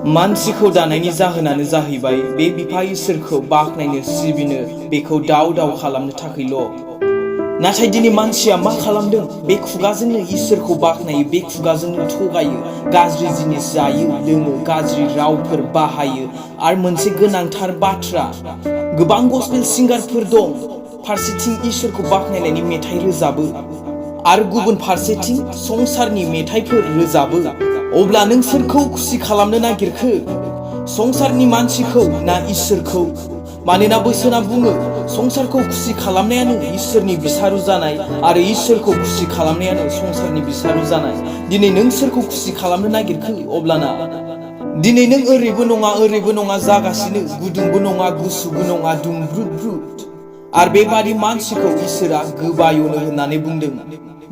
मानसिखौ दानायनि जाहोनानो जाहैबाय बे बिफा इसोरखौ बाख्नायनो सिबिनो बेखौ दाव दाव खालामनो थाखायल'। नाथाय दिनै मानसिया मा खालामदों? बे खुगाजोंनो इसोरखौ बाख्नायो, बे खुगाजोंनो थगायो, गाज्रि जिनिस जायो लोङो, गाज्रि रावफोर बाहायो। आरो मोनसे गोनांथार बाथ्रा, गोबां गस्पेल सिंगारफोर दं, फारसेथिं इसोरखौ बाख्नायनायनि मेथाइ रोजाबो आरो गुबुन फारसेथिं संसारनि मेथाइफोर रोजाबो। अब्ला नों सोरखौ खुसि खालामनो नागिरखो? संसारनि मानसिखौ ना इसोरखौ? मानोना बोसोना बुङो संसारखौ खुसि खालामनायानो इसोरनि बिसारु जानाय आरो इसोरखौ खुसि खालामनायानो संसारनि बिसारु जानाय। दिनै नों सोरखौ खुसि खालामनो नागिरखो? अब्लाना दिनै नों ओरैबो नङा जागासिनो, गुदुंबो नङा गुसुबो नङा दुंब्रुद। आरो बेबादि मानसिखौ इसोरा गोबायनो होननानै बुंदों।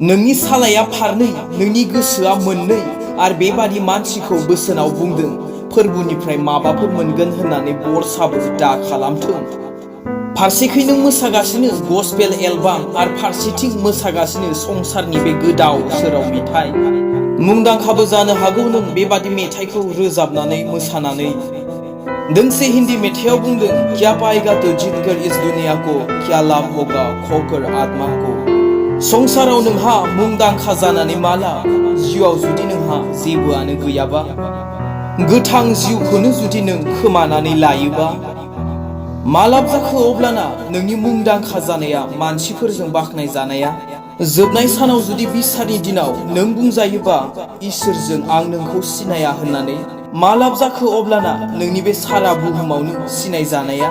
नोंनि सालाया फारनै, नोंनि गोसोआ मोननै। आरो बेबादि मानसिखौ बोसोनाव बुंदों फोरबुनिफ्राय माबाफोर मोनगोन होननानै बरसाबो दा खालामथों। फारसेखै नों मोसागासिनो गस्पेल एलबाम आरो फारसेथिं मोसागासिनो संसारनि बे गोदाव सोराव मेथाइ। मुंदांखाबो जानो हागौ नों बेबादि मेथाइखौ रोजाबनानै मोसानानै। दोंसे हिन्दी मेथाइयाव बुंदों, क्या पाएगा तो जीतकर इस दुनिया को, क्या लाभ होगा खोकर आत्मा को। संसाराव नोंहा मुंदांखा जानानै मा लाब? जिउआव जुदि नोंहा जेबोआनो गैयाबा, गोथां जिउखौनो जुदि नों खोमानानै लायोबा, मा लाब जाखो अब्लाना नोंनि मुंदांखा जानाया, मानसिफोरजों बाख्नाय जानाया? जोबनाय सानाव जुदि बिसारनि दिनाव नों बुंजायोबा इसोरजों आं नोंखौ सिनाया होननानै, मा लाब जाखो अब्लाना नोंनि बे सारा बुहुमावनो सिनाय जानाया?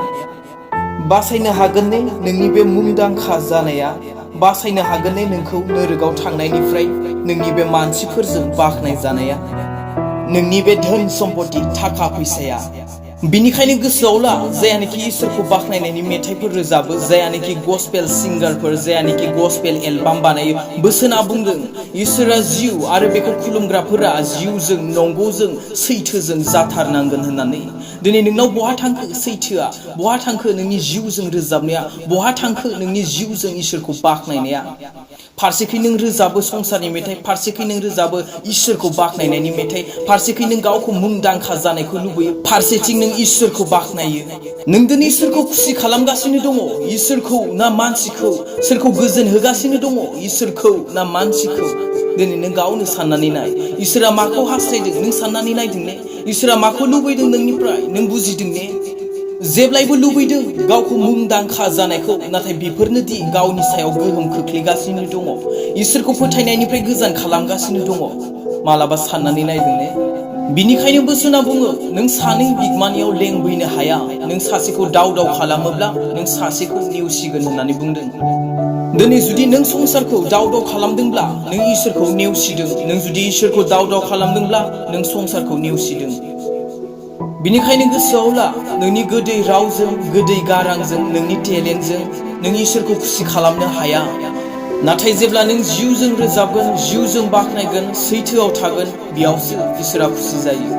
बासायनो हागोन ने नोंनि बे मुंदांखा जानाया? बासायनो हागोन ने नोंखौ नोरोगाव थांनायनिफ्राय नोंनि बे मानसिफोरजों बाख्नाय जानाया? नोंनि बे धोन सम्पति थाखा फैसाया? बिनिखायनो गोसोआव ला, जायानोखि इसोरखौ बाख्नायनायनि मेथाइफोर रोजाबो, जायानोखि गस्पेल सिंगारफोर, जायानोखि गस्पेल एलबाम बानायो, बोसोना बुंदों इसोरा जिउ आरो बेखौ खुलुमग्राफोरा जिउजों, नंगौजों, सैथोजों जाथारनांगोन होननानै। दिनै नोंनाव बहा थांखो सैथोआ? बहा थांखो नोंनि जिउजों रोजाबनाया? बहा थांखो नोंनि जिउजों इसोरखौ बाख्नायनाया? फारसेखै नों रोजाबो संसारनि मेथाइ, फारसेखै नों रोजाबो इसोरखौ बाख्नायनायनि मेथाइ, फारसेखै नों गावखौ मुंदांखा जानायखौ लुबैयो, फारसेथिं नों इसोरखौ बाख्नायो। नों दिनै सोरखौ खुसि खालामगासिनो दङ? इसोरखौ ना मानसिखौ? सोरखौ गोजोन होगासिनो दङ? इसोरखौ ना मानसिखौ? दिनै नों गावनो साननानै नाय, इसोरा माखौ हास्थायदों? नों साननानै नायदों ने? इसोरा माखौ लुबैदों नोंनिफ्राय? नों बुजिदों ने? जेब्लायबो लुबैदों गावखौ मुंदांखा जानायखौ, नाथाय बेफोरनो दि गावनि सायाव गोहोम खोख्लैगासिनो दङ, इसोरखौ फोथायनायनिफ्राय गोजान खालामगासिनो दङ। मालाबा साननानै नायदों ने? बिनिखायनो बोसोना बुङो नों सानै बिगमानियाव लेंबैनो हाया। नों सासेखौ दाव दाव खालामोब्ला नों सासेखौ नेवसिगोन होननानै बुंदों। दिनै जुदि नों संसारखौ दाव दाव खालामदोंब्ला नों इसोरखौ नेवसिदों। नों जुदि इसोरखौ दाव दाव खालामदोंब्ला नों संसारखौ नेवसिदों। बिनिखायनो गोसोआव ला, नोंनि गोदै रावजों, गोदै गारांजों, नोंनि टेलेन्टजों नों इसोरखौ खुसि खालामनो हाया। नाथाय जेब्ला नों जिउजों रोजाबगोन, जिउजों बाख्नायगोन, सैथोआव थागोन, बेयावसो इसोरा खुसि जायो।